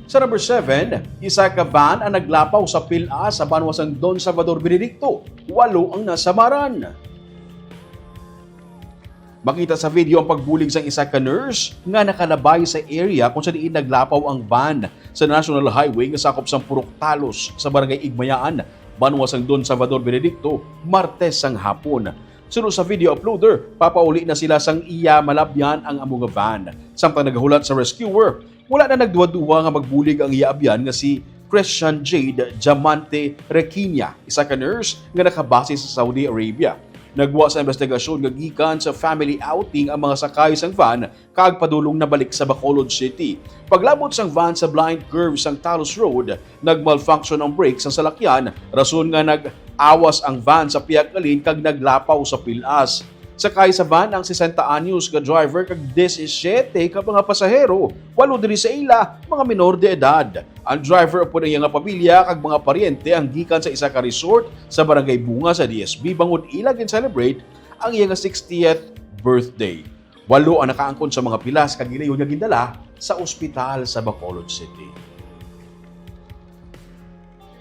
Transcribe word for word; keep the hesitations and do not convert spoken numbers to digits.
Sa number seven, isa ka van ang naglapaw sa pil-a sa banwa sang Don Salvador Benedicto, walo ang nasamaran. Makita sa video ang pagbulig sang isa ka nurse nga nakalabay sa area kung sa diin naglapaw ang van sa National Highway nga sakop sang Purok Talos sa Barangay Igmayaan, banwa sang Don Salvador Benedicto, Martes sang hapon. Suno sa video uploader, papauli na sila sang iya malabyan ang amo nga van. Samtang nagahulat sa rescuer, wala na nagduha-duha nga magbulig ang iya abyan nga si Christian Jade Diamante Requina, isa ka nurse nga nakabase sa Saudi Arabia. Nagwa sa investigasyon nga gikan sa family outing ang mga sakay sang van kag padulong na balik sa Bacolod City. Paglabot sang van sa blind curve sang Talos Road, nagmalfunction ang brake sang salakyan, rason nga nag-awas ang van sa pihak lane kag naglapaw sa pilas. Sakay sa van ang sesenta anyos ka driver kag disisiete ka mga pasahero, walo diri sa ila mga minor de edad. Ang driver upod ang iya nga pamilya kag mga paryente ang gikan sa isa ka resort sa Barangay Bunga sa D S B bangod ila gin-celebrate ang iya nga sixtieth birthday. Walo ang nakaangkon sa mga pilas kag gilayon nga gindala sa ospital sa Bacolod City.